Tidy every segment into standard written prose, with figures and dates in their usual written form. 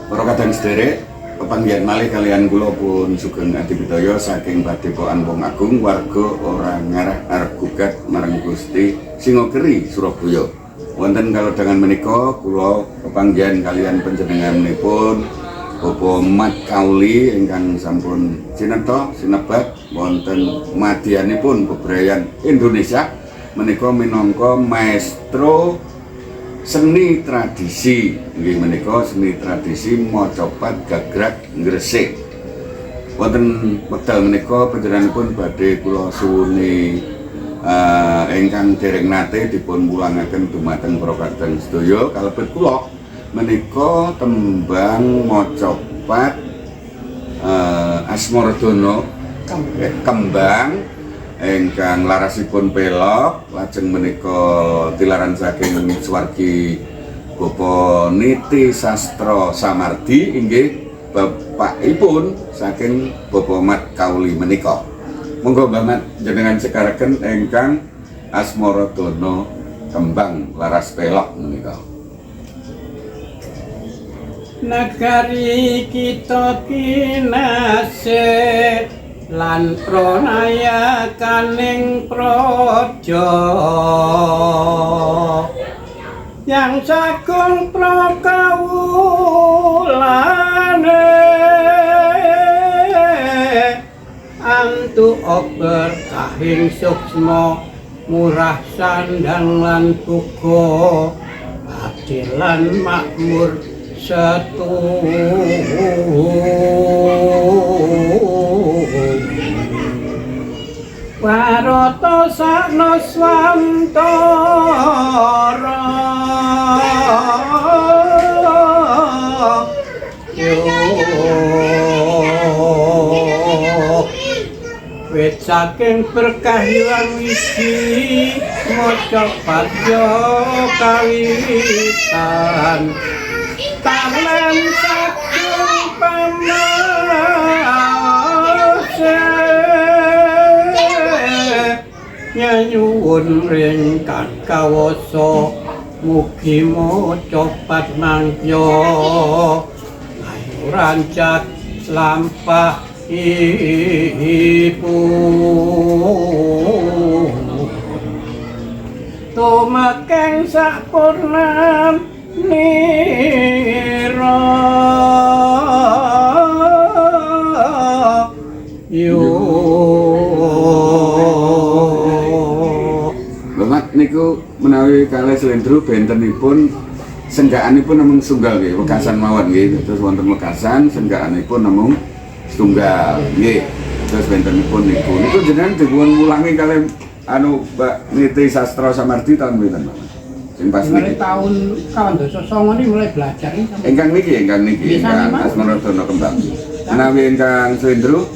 Para kadang sederek, pepanggihan malih kalian kula pun Sugeng Adipitoyo saking Padepokan Wong Agung, warga ora ngarah arep gugat marang Gusti Singokeri Surabaya. Wonten kalodhangan menika kula pepanggihan kalian panjenenganipun Bapak Mat Kauli ingkang sampun cinetha sinebat wonten madyanipun bebrayan Indonesia menika minangka maestro seni tradisi, nggih menika seni tradisi macapat gagrag Gresik. Wonten wekdal menika panjenenganipun badhe kula suwuni ingkang dereng nate dipun wulangaken dumateng para kadang sedaya kalebet kula menika tembang macapat Asmaradana kembang ingkang larasipun pelog, lajeng menika tilaran saking swargi Bapak Niti Sastra Samardi, inggih bapakipun saking Bapak Mat Kauli menika. Monggo Mbah Mat, jenengan sekaraken ingkang Asmaradana kembang laras pelog menika. Nagari kita kinasih lan pranayakaning praja yang sagung prakawulane antuk berkahing suksma murah sandang lan buka adil lan makmur setu. Warata saknuswantara yo wit saking berkah Hyang Wiji maca padya kawitan talen saking pamase nyuwun ring kang kawasa mugi maca pat mangkya ayo rancak lampah ibu tumekeng sakpurnan nira yo. Mat niku menawi kalih slendro bentenipun senggakanipun namung setunggal nggih, wekasan mawon nggih. Terus wonten wekasan senggakanipun namung setunggal nggih. Terus bentenipun niku. Niku jenengan dipun wulangi kalih anu Mbak Niti Sastra Samardi tahun pinten, Pak? Sing pas mulai niki. Tahun 2009 ini mulai belajar ini. Ingkang niki, ingkang niki, ingkang Asmaradana kembang. Menawi ingkang slendro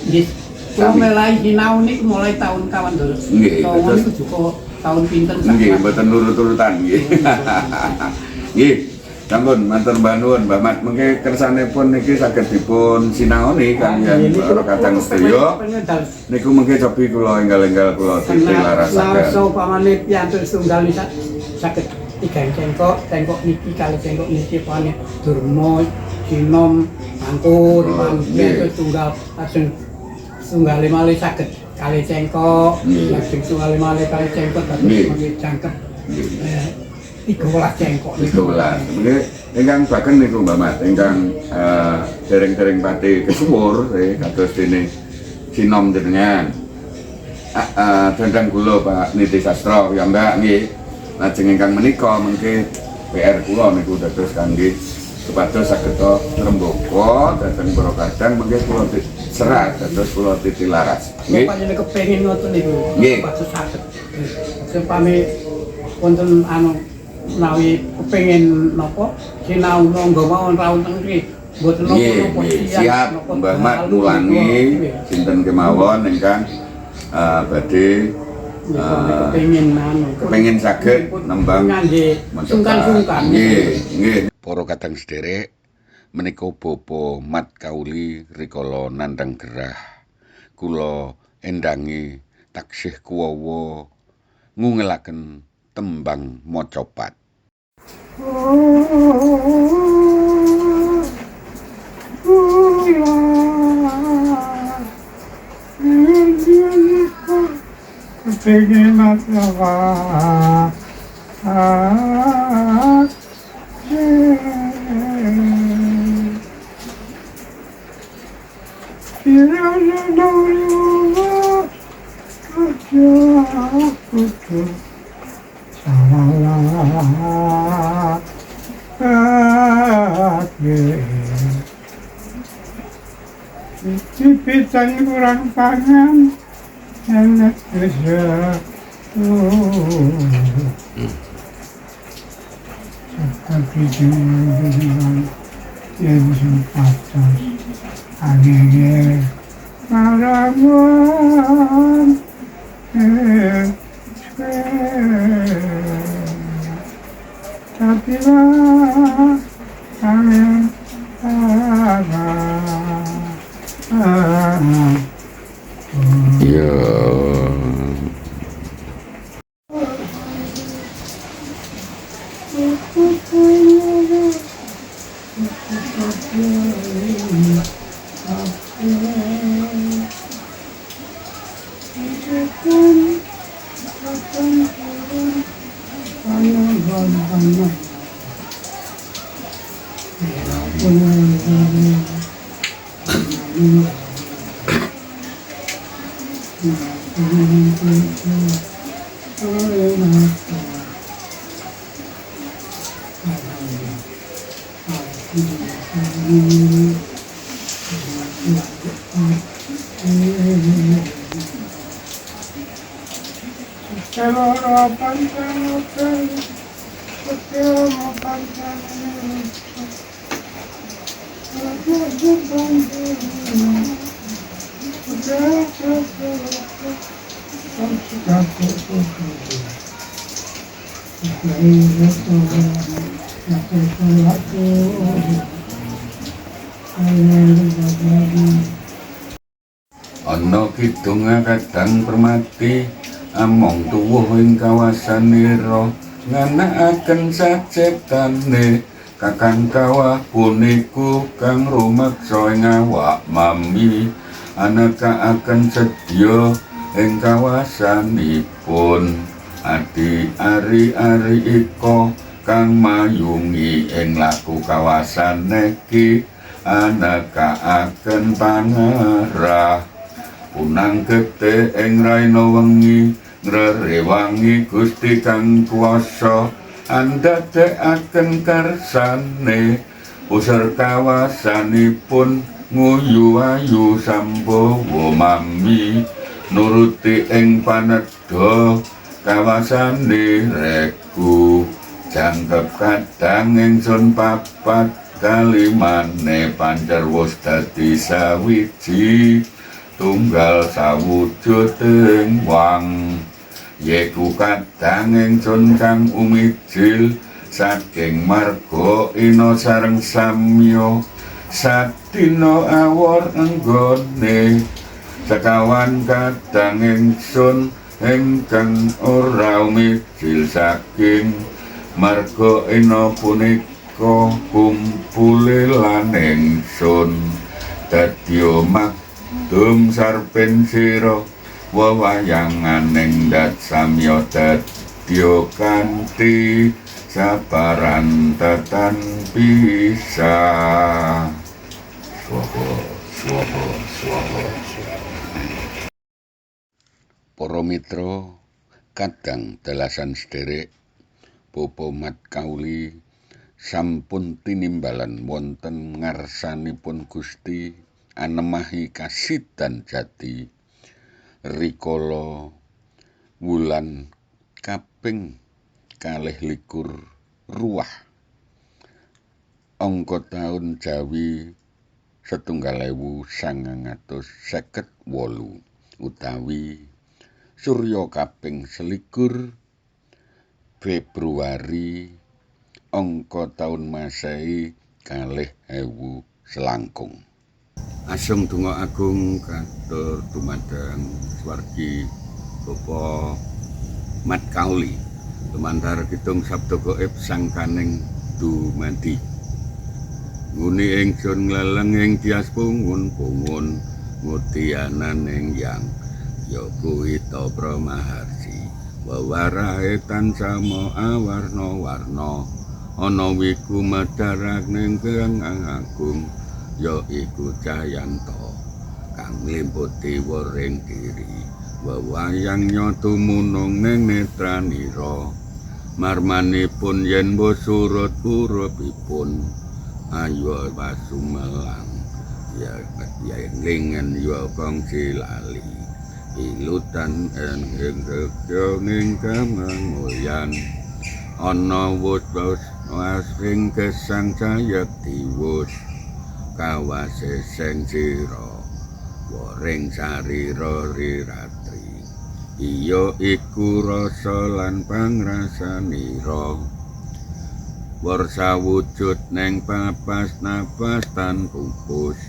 nggih, kula mulai sinau niku mulai tahun 2009 nggih, terus niku juga tahun pinten nggih, mboten nurut-turutan nggih. Nggih. Sampun matur nuwun Mbah Mat, mengke kersanipun niki saged dipun sinaoni kaliyan para kadang sedaya. Niku mengke cobi kula enggal-enggal kula titilarasaken. Langsung pamane piyantuk setunggal niki saged tiga cengkok, cengkok niki kali cengkok niki pamane Durma, Sinom, Pangkur, piyantuk setunggal lajeng setunggal malih saged kali cengkok, lajeng setunggal malih kali cengkok dados mengke jangkep 13 cengkok niku. 13. Mengke ingkang baken niku Mbah Mat, ingkang dereng-dereng pati kesuwur kados dene sinom jenengan. Dandang kula Pak Niti Sastra ya Mbak nggih. Lajeng ingkang menika mengke PR kula niku dados kangge supados saged ngrembaka dhateng para kadang mengke kula serat dados kula titilaras. Nggih. Panjenengan kepengin ngoten niku. Nggih. Supados saged. Supami wonten anu menawi kepengin napa sinau monggo mawon rawuh teng mriki. Mboten napa-napa siap Mbah Mat mulangi sinten kemawon ingkang badhe kepengin anu kepengin saged nembang sungkan-sungkan. Nggih, nggih. Para kadang sederek menika Bapak Mat Kauli rikala nandhang gerah. Kula endangi taksih kuwawa ngungelaken tembang macapat. Pitan kurang pangan enak bisa seperti dengan yang sempatas angin marawan tapi angin Iya. Ana kidung kadang permati among tuwuh ing kawasanira nganakaken saceptane kakang kawah puniku kang rumeksa ing awak mami anekaaken sedya ing kawasanipun adi ari-ari ika kang mayungi ing laku kawasan iki anekaaken pangerah punang gede ing raina wengi ngrerewangi Gusti kang kuwasa andadekaken karsane user kawasanipun nguyu ayu sambawa mami nuruti ing panedha kawasane regu jangkep kadang ingsun papat kalimane pancer wus dadi sawiji tunggal sawujuding wang yeku kadang ingsun kang umijil saking marga ina sareng samya sadina awor enggone sekawan kadang ingsun ingkang ora umijil saking marga ina punika kumpule lan ingsun dadi omah dum sarpen sira wewayanganing dat samya dadya kanthi saparan tetan bisa. Swaha swaha swaha. Para mitra kadang dalasan sederek Bapak Mat Kauli sampun tinimbalan wonten ngarsanipun Gusti anemahi kasidan jati rikala wulan kaping 22 Ruwah angka taun Jawi 1958 utawi surya kaping 21 Februari angka taun Masehi 2000 selangkung. Asung donga agung katur dumateng swargi Bapak Mat Kauli lumantar kidung sabda gaib sangkaning dumadi. Nguni ingsun ngleleng ing tias pungun-pungun ngutianan ing yang ya kuwi Topra Maharsi. Wewarahe tansah awarna-warna ana wiku medharak ning kang agung ya iku Cahyanto kang nglimputi wuring diri. Wewayang tumunggung ning netranira marmanipun yen wis surut uripipun ayo wasumelang ya lingen ya kongsi lali ilutan ing ing kamulyan ana wus asring gesang sayekti wus kawase sing sira woring sarira riratri iya iku rasa lan pangrasanira warsa wujud neng papas napas tan pupus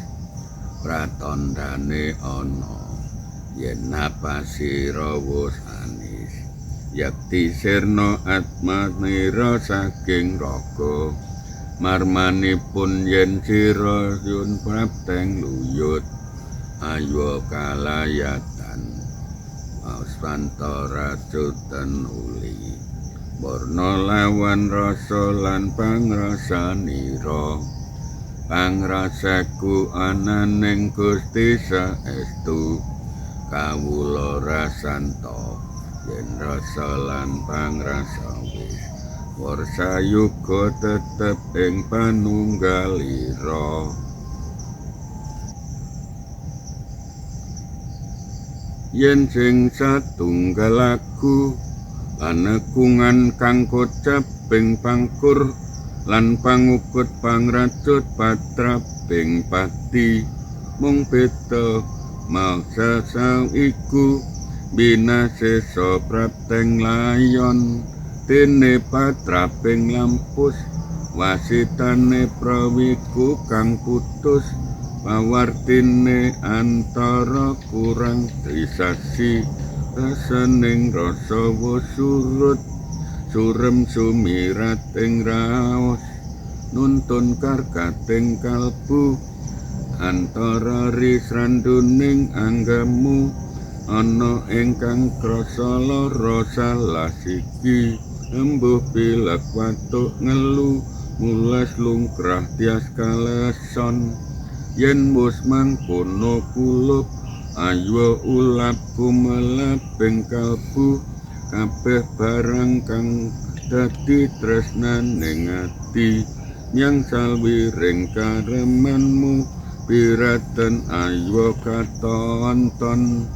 pratandhane ana yen napas sira wus anis yakti sirna atmanira saking raga marmanipun yen sira yun prapteng luyut ayo kalayatan aswantara cutan uli warna lawan rasa lan pangrasanira pangrasaku ananing Gusti saestu kawula rasanta yen rasa lan pangrasa wis warsa yuga tetep ing panunggalira. Yen sing satunggal aku panekungan kang kocap ping pangkur lan pangukut pangracut patraping pati mung beda maksasa iku binasesa prapteng layon dene patraping lampus wasitane prawiku kang putus pawartine antara kurang trisasi rasaning rasa wus surut surem sumirat ing raos nuntun karkating kalbu antara risranduning anggamu ana ingkang krasa lara salah siki embuh pilek watuk ngelu mulas lungkrah tias kaleson yen wus mangkono kulup ayo ulap kumelaping kalbu kabeh barang kang dadi tresnaning ati nyang salwiring karemanmu piraten ayo katonton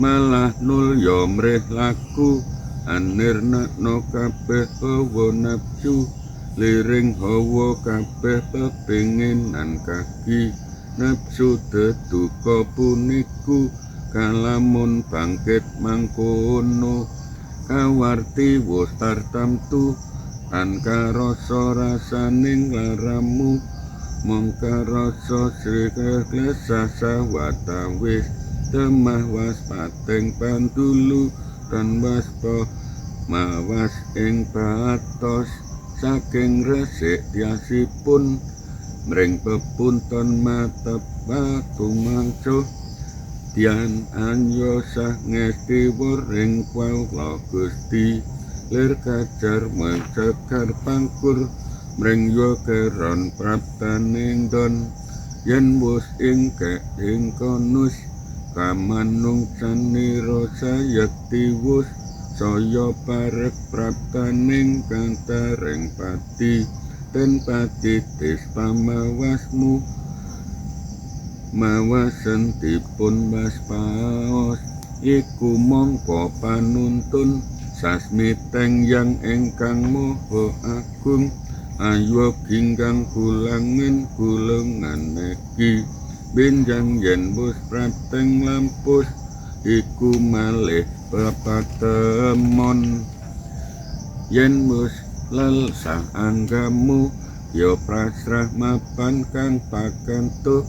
malah nulya mrih laku anirnakno kabeh hawa nafsu liring hawa kabeh pepinginan kaki nafsu deduka puniku kalamun bangkit mangkono kawarti wus tartamtu tan karasa rasaning laramu mung karasa sri sasawatawis temah waspating pantulu tan waspa mawas ing patos saking resik tiasipun mring pepunton matepatu mangsuh dian anyo sah ngesti wuring kawula Gusti lir kajar mecekar pangkur mring yo keron praptaning don yen wus ingkek ing konus kamanungsanira sayekti wus saya parek praptaning kantareng pati ten pati tis pamawasmu mawasen dipun waspaos iku mongko panuntun sasmiteng yang ingkang maha agung ayo ginggang gulangen gulengan megi benjang yen wus prapteng lampus iku malih pepatemon yen wus lelsah anggamu ya prasrah mapan kang pakantuh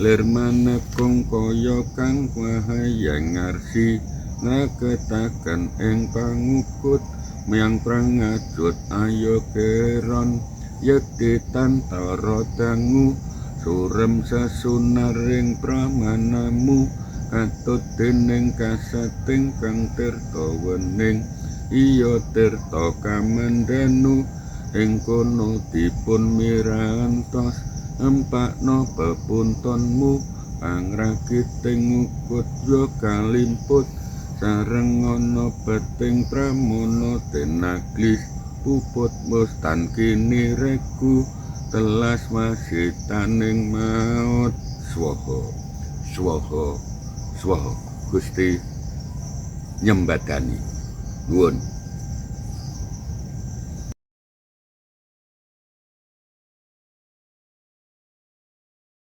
lir manekung kaya kang wahayang ngarsi ngaketaken ing pangukut miyang prangacut ayo keron Yekti tantara dangu surem sesunaring pramanamu katut dening kasating kang tirta wening iya tirta kamandanu ing kono dipun mirantos empakno pepuntonmu pangragiting ukut ya kalimput sareng ana beting pramana tenaglis puput mustan kini regu telas wasitaning maut. Swaha swaha swaha. Gusti nyembadani. Nuwun.